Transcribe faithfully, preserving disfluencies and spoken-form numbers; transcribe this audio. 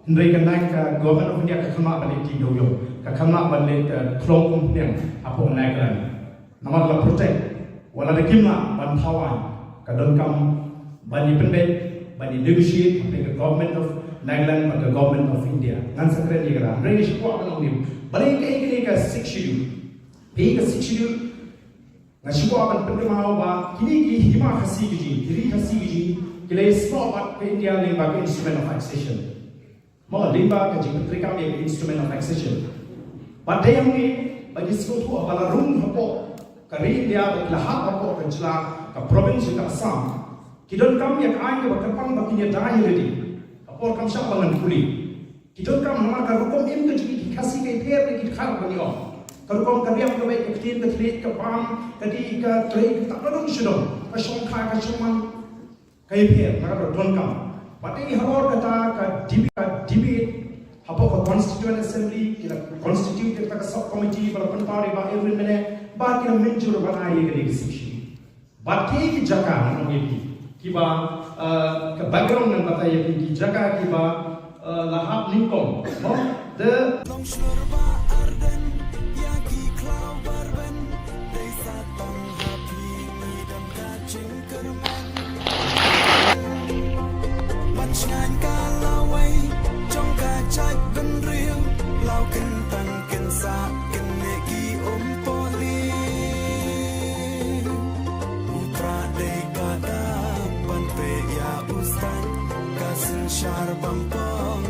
Hynrei ka NIC, ka Government of India ka khlem lah ban leit tiew, ka khlem lah ban leit, eh, khlong kum hynñiang hapoh NIC land. Namar la protect, wat la da kim lah ban thaw aiñ, ka donkam ban ïa pynbeit, ban ïa negotiate hapdeng ka Government of NIC land bad ka Government of India. Ngan sa kren ïa kata. Hynrei nga shu kwah ban ong ïa u, balei kaei kane ka Sixth Schedule? Phi, ka Sixth Schedule, nga shu kwah ban pynkynmaw ba kine ki hima Khasi ki jong ngi, ki ri Khasi ki jong ngi, ki la ïasnoh bad ka India lyngba ka Instrument of Accession. Mo, lyngba ka jingpyntreikam ïa ka Instrument of Accession. Bad dei hangne ba ngi sngewthuh ba la rung hapoh ka ri India, ba ki la hap hapoh ka jylla, ka province ka Assam, ki donkam ïa ka aiñ kaba kyrpang ba kin ïada ïa lade. Ka por kam shah ba ngan pule. Ki donkam namar ka rukom im ka jong ki Khasi ka ïapher na ki dkhar, ban ïoh. Ka rukom ka riam ka beit, ka ktien ka thylliej, ka bam ka dih, ka trei ka tap, ka dong sha dong, ka shongkha ka shongman, ka ïapher na ka donkam. Bad dei halor kata ka debate, ka debate hapoh ka Constituent Assembly, ki la constitute ïa kata ka sub committee ba la pynpaw da i Bah Irwin mynne, bad ki la mynjur ban ai ïa kane ka Sixth Schedule. Bad ki, ki jaka, ngan ong ïa phi, kiba, eh, ka background ngan batai ïa phi, ki jaka kiba, eh, la hap nyngkong. Mo, the Long shlur ba arden ïa ki khlaw barben, dei sa tang ha phi ngi don ka jingkyrmen. Ban shngaiñ ka lawei jong ka jaitbynriew, law kyntang kynsah kynne ki um poh lieh. U Trai dei ka dang ban peit ïa u Stan, ka synshar bam pong